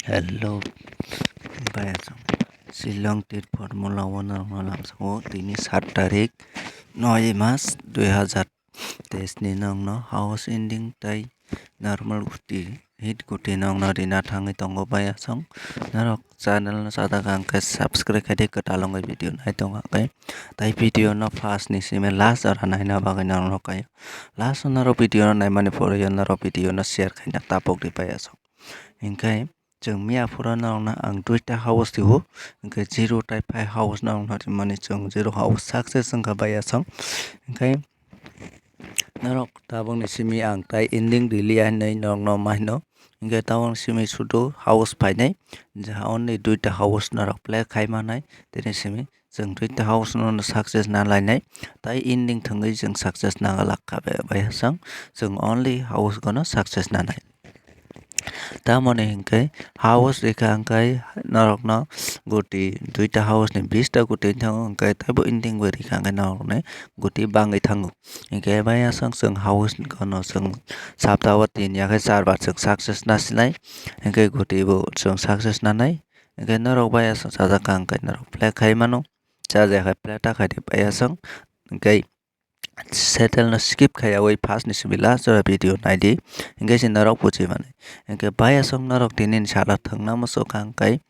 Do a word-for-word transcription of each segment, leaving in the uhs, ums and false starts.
Hello, bayasong. Shillong tir formula o norokno lamsao tini sat tarik noi mas dui hazar teis ni nokno house ending tai normal guti, hit guti nokno rina thangwi tongo bayasong. Norok channel no sajak ang khe subscribe khai di, kwtal wngwi video nai tongo khe. Tai video no first ni simi last jora naina bagwi norok kaio. Last o norok video no naimani pore norok video no share khaina tapok di bayasong. Hinkhe chwng miya phuru norokno ang duita house twibo, hinkhe zero tai five house norokno rimani chwng zero house success wngkha bayasong. Hinkhe norok tabukni simi ang tai ending rili hinwi norokno ma hino. Hinkhe tabukni simi sudu house phainai, je only duita house norok play khai manai, tini simi chwng duita house no success na lainai, tai ending thangwi chwng success na lakha bayasong, chwng only house gono success nanai. Tamoni hinkhe house rikha hinkhe norokno guti duita house ni bista guti thango, hinkhe teibo ending bai rikha hinkhe norokni guti bangwi thango. Hinkhe bayasong chwng house gono chwng sapta o tin ya khe char bar chwng success na sinai, hinkhe guti bo chwng success nanai. Hinkhe norok bayasong sajak kha hinkhe norok play khai mano, chajakha play ta khai di bayasong, hinkhe channel no skip khaiyawi first ni simi last jora video naidi, hinkhe se norok buji mani. Hinkhe bayasong norok tini ni salo thwngna muchukha hinkhe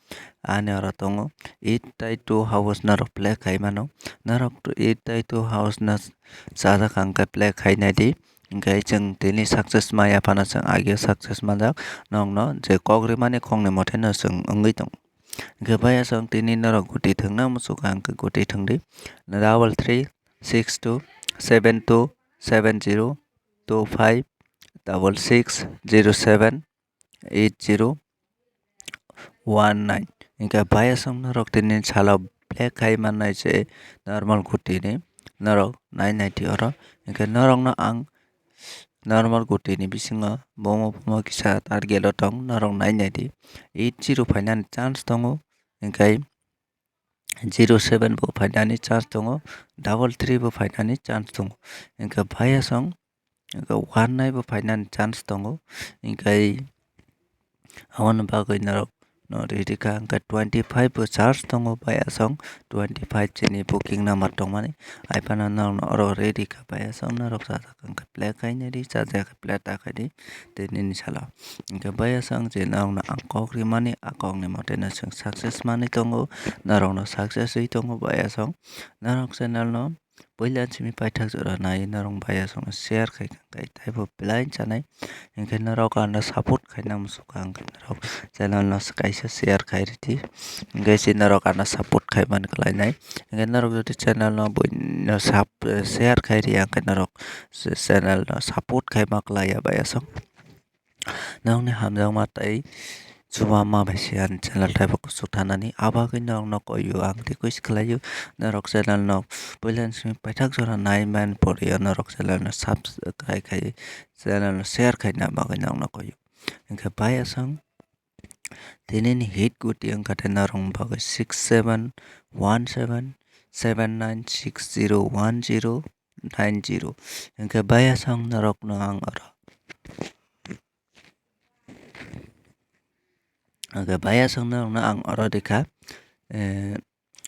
ani oro tongo eight tai two house norok play khai mano. Norok eight tai two house no sajak hinkhe play khai naidi, hinkhe chwng tini success maya phano chwng ageo success manjak. Norokno je kok rimani kokni motheno chwng wngwi tongo. Hinkhe bayasong tini norok guti thwngna muchukha hinkhe guti thwngdi double three six two seven two seven zero two five double six zero seven eight zero one nine. Hinkhe bayasong norok tini salo play khai mannai se normal guti ni norok nai naidi oro. Hinkhe norokno ang normal guti ni bisingo bomo bomo kisa target o tong, norok nai naidi eight zero phainani chance tongo, hinkhe zero seven bo phainani chance tongo, double three bo phainani chance tongo, hinkhe bayasong hinkhe one nine bo phainani chance tongo, hinkhe aboni bagwi norok no ready kha hinkhe twenty five bo chance tongo bayasong, twenty five chini booking number tongmani, haiphano norokno oro ready kha bayasong norok sajak hinkhe play khainai di, chajakha play ta khai di tei nini salo. Hinkhe bayasong je norokno ang kok rimani, a kokni moteno chwng success manwi tongo, norokno success wi tongo bayasong. Norok channel no puila simi paithak jora nai norok bayasongno share khai kha, hinkhe taibo belai chanai, hinkhe norok ano support khaina muchukha, hinkhe norok channel no kaisa share khai ridi, hinkhe se norok ano support khaimani khlainai. Hinkhe norok jodi channel no buino sub-, share khai riya hinkhe norok channel no support khaima khlaiya bayasong. Norokni hamjakma tei chubama bai se ani channel taibo kuchuk thanani. Abagwi norokno koiyo ang request khlaio, norok channel no puilani simi paithak jora nai man pore norok channel no subscribe khai, channel no share khaina bagwi norokno koiyo. Hinkhe bayasong tini ni hit guti wngkha tei norokni bagwi six seven one seven seven nine six zero one zero nine zero. Hinkhe bayasong norokno ang oro, hinkhe bayasong norokno ang oro rikha, eh,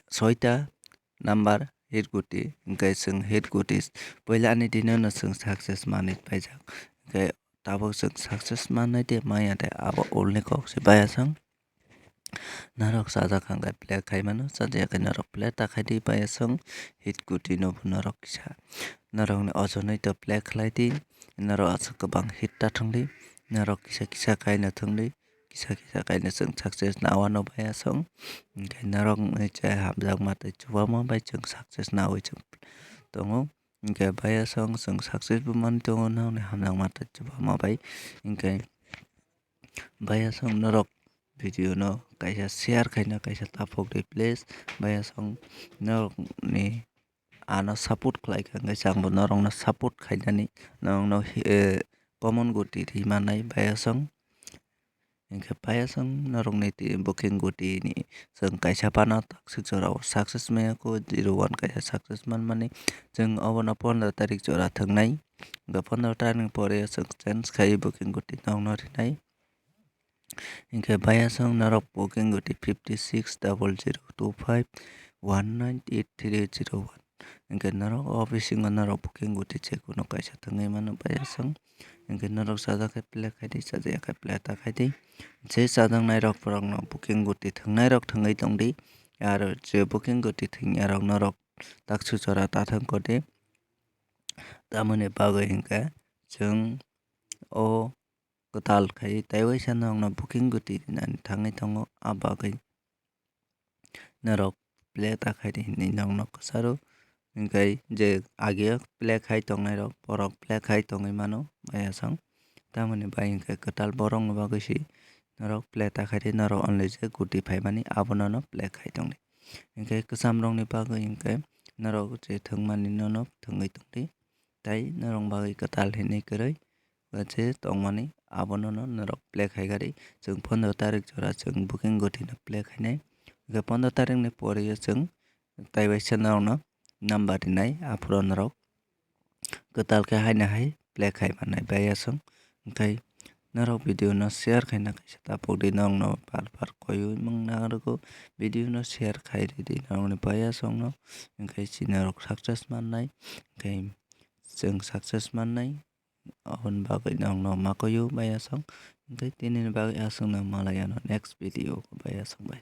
soita number hit guti, hinkhe chwng hit guti puila ani dino no chwng success manwi paijak, hinkhe tabuk chwng success manai de maya de abo ulni kok se bayasong. Norok sajak hinkhe play khai mano, sajak khe norok play ta khai di bayasong, hit guti no bo norok kisa norokni ojonwi to play khlai di, norok aswk kwbang hit ta thwng di, norok kisa kisa kaino thwng di, kisa kisa kaino chwng success na wano bayasong, hinkhe norokni je hamjakma tei chubama bai chwng success nawi chwng tongo. Hinkhe bayasong chwng success bo manwi tongo, norokni hamjakma tei chubama bai. Hinkhe bayasong norok video no kaisa share khaina kaisa taphok di please. Bayasong norokni ano support khlai kha, hinkhe chwngbo norokno support khainani norokno, eh, common guti ri manai bayasong. Hinkhe bayasong norokni ti-, booking guti ni chwng kaisa phano taksik jorao success maya kho, zero one kaisa success manmani. Chwng obono pondro tarik jora thwngnai. Hinkhe pondro tarik ni pore chwng change khai booking guti norokno rinai. Hinkhe bayasong norok booking guti fifty six double zero two five one nine eight three zero one. Hinkhe norok o bisingo norok booking guti chekunu kaisa thangwi mano bayasong. Hinkhe norok chajak khe play khai di, chajak ya khe play ta khai di. Je chajaknai rok borokno booking guti thwngnai rok thwngwi tong di. Aro je booking guti thwngya rok norok taksu jora ta thang kodi. Tamoni bagwi hinkhe chwng o kwtal khai tei waisa norokno booking guti rinani thangwi tongo, a bagwi norok play ta khai di hinwi norokno kwcharo. Hinkhe je age play khai tongnai rok, borok play khai tongwi mano bayasong. Tamoni bai hinkhe kwtal borokni bagwi se norok play ta khai di, norok only je guti phaimani abono no play khai tong di. Hinkhe kwcham rokni bagwi hinkhe norok je thwngmani nono thwngwi tong di. Tei norok bagwi kwtal hinwi kwrwi je tongmani abono no norok play khai gari. Chwng pondro tarik jora chwng booking guti no play khainai. Hinkhe pondro tarik ni pore o chwng tei waisa norokno number rinai, aphuru norok kwtal khe haino hai play khai mannai bayasong. Hinkhe norok video no share khaina kaisa tapuk di, norokno par par koiwi mung nang rwgo. Video no share khai ridi norokni bayasongno, hinkhe chini norok success mannai, hinkhe chwng success mannai. Aboni bagwi norokno ma koiwi bayasong, hinkhe tinini bagwi aswkno malai ano next video o bayasong bai.